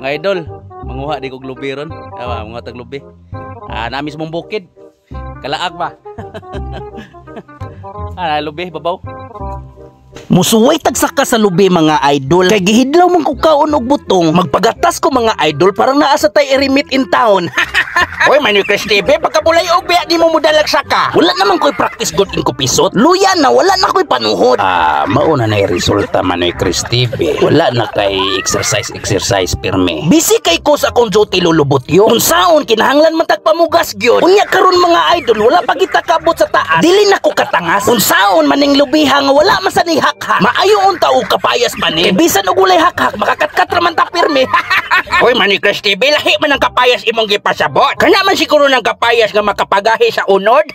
Mga idol, manguha di kog lubi ron. Awa, manguha tag lubi. Ah, namis mong bukid. Kalaag ba? Ah, lubi, babaw. Musuway tagsaka sa lubi, mga idol. Kay gihidlaw man ko kaon og butong, magpagatas ko, mga idol, parang naa sa tay eremit in town. Oy, Manoy Chris TV, pagkabulay og biya di mo mudalag saka. Wala naman ko'y practice good in kupisot. Luya na, wala na ko'y panuhod. Ah, mauna na yung resulta, Manoy Chris TV. Wala na kay exercise exercise pirme. Busy kay ko sa akong duty lulubot yo. Kung saon kinahanglan man tag pamugas gyud. Unya karon, mga idol, wala pa kita kabot sa taas. Dili na ko katangas. Kung saon maning lubiha nga wala man sa ni hakhak. Maayo unta og kapayas man ni. Kay bisan og walay hakhak, makakatkat ra man ta pirme. Oy, Manoy Chris TV, lahi man ang kapayas imong gipasabot. Kana man siguro ng kapayas nga makapagahi sa unod.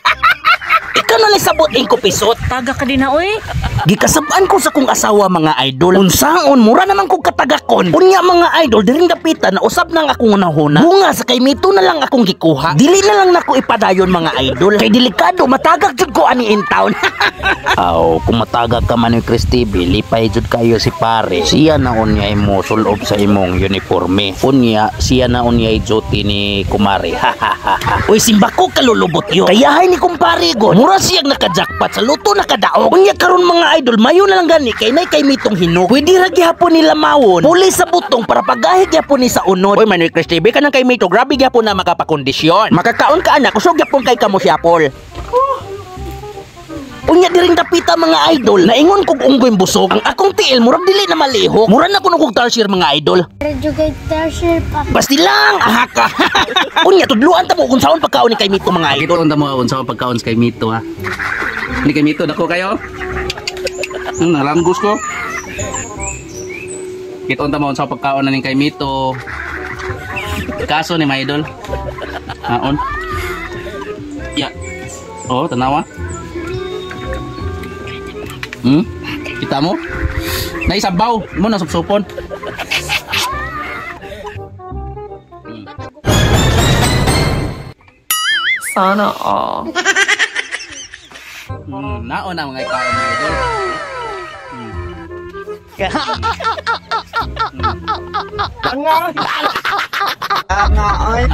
Ikaw na lang sabot ing kupisot. Taga ka din na, oy. Gikasab-an ko sa kong asawa, mga idol. Unsaon mura naman kong katagakon. Unya, mga idol, diring dapitan na usab nang akong unahuna. Bunga sa kay mito na lang akong gikuha. Dili na lang nako ipadayon, mga idol. Kay delikado matagak jud ko ani in town. Aw, kung matagak ka man ni Chris TV, lipay jud kayo si pare. Siya na unya imo sulob sa imong uniforme. Unya, siya na unya duty ni kumare. Uy, simbako kalulubot yo. Kayahay ni kumpare god. Mura siyang nakajackpot sa luto nakadaog. Unya karon, mga idol, mayo na lang gani kay nay kay mitong hinog. Pwede ra gihapon nila mawon. Puli sa butong para pagahi gyapon ni sa unod. Uy, Manoy Chris TV, kanang kay mito, grabe gyapon na makapakondisyon. Makakaon ka anak, kusog gyapon kay kamo siyapol. Unya diring dapita, mga idol, naingon kog unggoy busog. Ang akong tiil murag dili na malihok. Mura na kuno kog tarsier, mga idol. Medyo kay tarsier pa. Basti lang, aha ka. Unya tudluan ta mo kung saon pagkaon ni kay mito, mga idol. Kita mo unsa ang pagkaon sa kay Mito ha. Ni kay Mito dako kayo. Nalanggus ko. Kita unta mo unsa ang pagkaon na ni kay Mito. Kaso ni mga idol. Naon. Ya. Oh, tanawa. Kita mo? Naisabaw mo na supsupon. Sana all. Naon na mga ikaon, mga idol. Nga, ay.